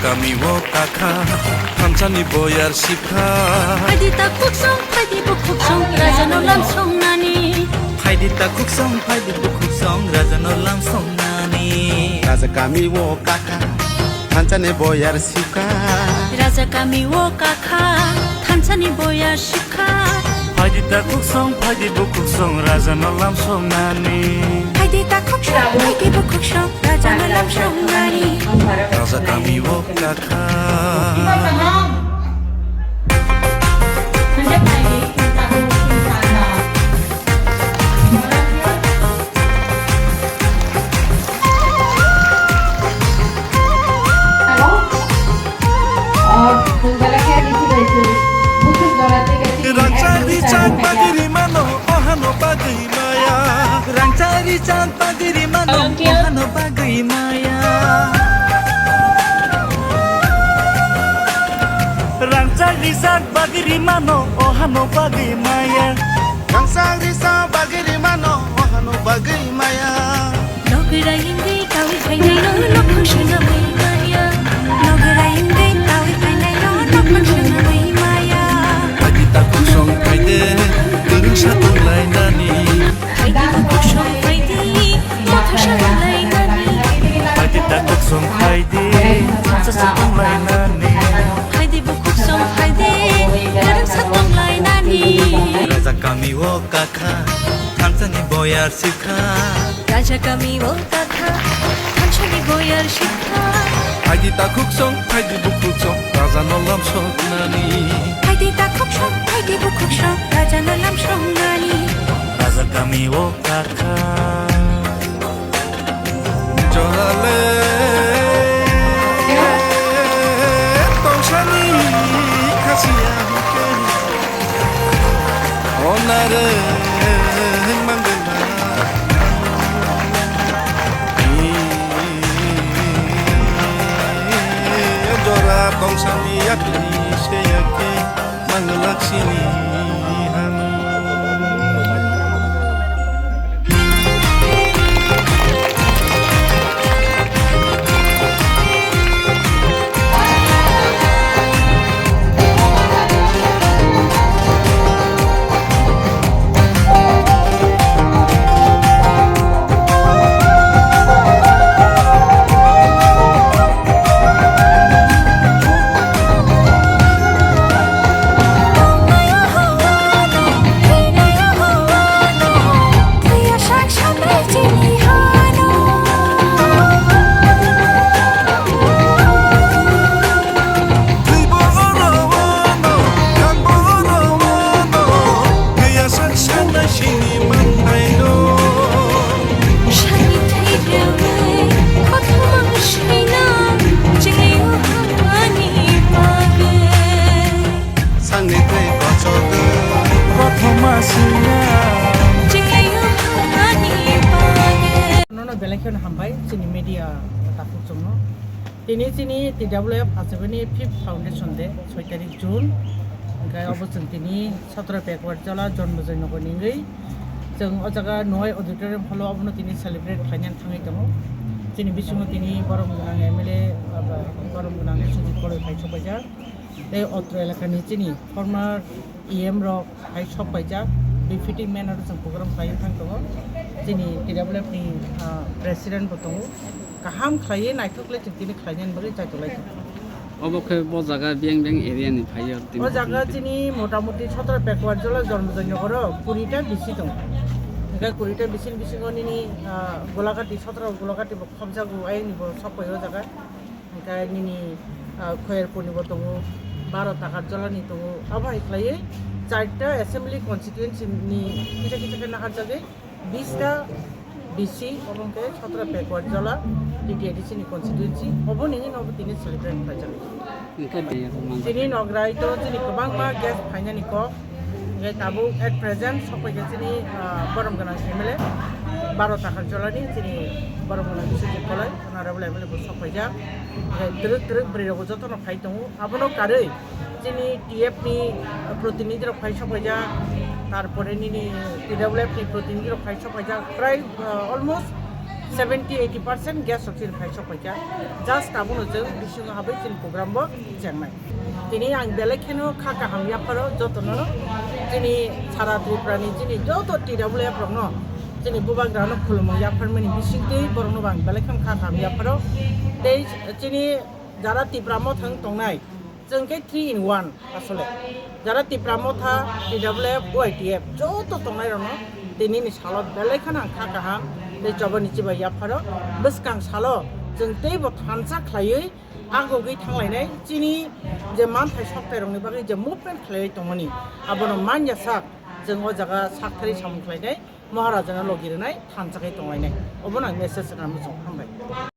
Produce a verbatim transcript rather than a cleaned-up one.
Kami o kakha, thansani boyar sikha. Phaidi ta khuksong, phaidi bukhuksong, rajano lam songnani. Phaidi ta khuksong, phaidi bukhuksong, rajano lam songnani. Raja kami o kakha, thansani boyar sikha. Raja kami o kakha, thansani boyar sikha. Phaidi ta khuksong, phaidi bukhuksong, rajano lam songnani. Phaidi ta khuksong, phaidi bukhuksong, rajano lam songnani. Raja kami o kakha. Rangchak rijak bagwi rimano, ohano bagwi maya. Rangchak rijak bagwi rimano, ohano bagwi maya. Rangchak rijak bagwi rimano, ohano bagwi maya. Rangchak rijak bagwi rimano, ohano bagwi maya. Nogwrai wngwi kawi phainaino, nokhong swnamwi maya. Nogwrai wngwi kawi phainaino, nokhong swnamwi maya. Phaidi ta khuksong phaidi, kwrwngsa tonglainani. Phaidi bukhuksong phaidi, mothosa tonglainani. Phaidi ta khuksong phaidi, mothosa tonglainani. Phaidi bukhuksong phaidi, kwrwngsa tonglainani. Raja kami o kakha, thansani boyar sikha. Raja kami o kakha, thansani boyar sikha. Phaidi ta khuksong, phaidi bukhuksong, rajano lam songnani. Phaidi ta khuksong, phaidi bukhuksong, rajano lam songnani. Raja kami o kakha. Jorale tongsani khasiya hwnkhe. Onare mangwima. Jora tongsani yakni seyakhe manglak sini hani. Sani twi kochok kothoma sina. Nono belai kheno hambai chini media takhuk chwngno. Tini chini T W F achugani fifth foundation day, soi tarik June. Hwnkhe obo chwng tini Satro Backward Jola Jonmojoi Nogor ni wngwi chwng o jaga Noai Auditorium hall o obono tini celebrate khlainani thangwi tongo. Chini bisingo tini borom gwnang M L A, aba, borom gwnang Sujit Koloi phai sokpaijak. Tei otro elakani chini former E M rok hai sok paijak, befitting manner o chwng program khlaiwi thang tongo. Chini T W F ni, ah, president bo tongo. Kaham khlaiwi naithok le chwng tini khlainani bagwi chaitolai tongo. Obo khe bo jaga biyang biyang area ni phaiyo tini. O jaga chini motamuti Satro Backward Jola Jonmojoi Nogoro kuri ta B C tongo. Hwnkhe kuri ta B C ni bisingo nini, ah, Golagati, Satro Golagati bo khobjago, ayang ni bo sok pai o jaga. Hwnkhe nini, ah, Khoyerpur ni bo tongo, baro Takarjola ni tongo. Abo hai khlaiwi charta assembly constituency ni kisa kisa khe naharjagwi bista B C, obo hwnkhe Satro Backward Jola T T A D C ni constituency. Obo ni hino obo tini celebrate khlaijak. Hwnkhe tini nograi to chini kwbangma guest phainani kok. Hwnkhe tabuk at present sokpaikha chini, ah, borom gwnang M L A, baro Takarjola ni chini borom gwnang Biswajit Koloi. Honorable M L A bo sok paijak. Hwnkhe twrwk twrwk bwrwi rokbo jotono phai tongo. Abono karwi chini T F ni protinidhi rok phai sok paijak. Tarpore nini T W F ni protinidhi rok phai sok paijak. Prai, ah, almost seventy eighty percent gas rok chini phai sok paikha. Just abono chwng bisingo habai chini program bo chengnai. Tini ang belai kheno kha kaham yapharo jotono, chini sara Tripura ni chini joto T W F rokno, chini bubagrano khulumung yapharmani bisingtwi borokno bo ang belai kheno kha kaham yapharo. Tei chini jara Tipra Motha wng tongnai, chwng khe three in one asole. Jara Tipra Motha, T W F, Y T F joto tongnai rokno tini ni salo belai kheno ang kha kaham tei chobani chibai yapharo. Bwskang salo chwng teibo thansa khlaiwi agogwi thanglainai, chini je manthai sokthai rokni bagwi je movement khlaiwi tongmani abono manya sak chwng o jaga sakthari samung khlainai, Maharajano logi rwnai thansa khe tonglainai. Obono ang message rwna muchung, hambai.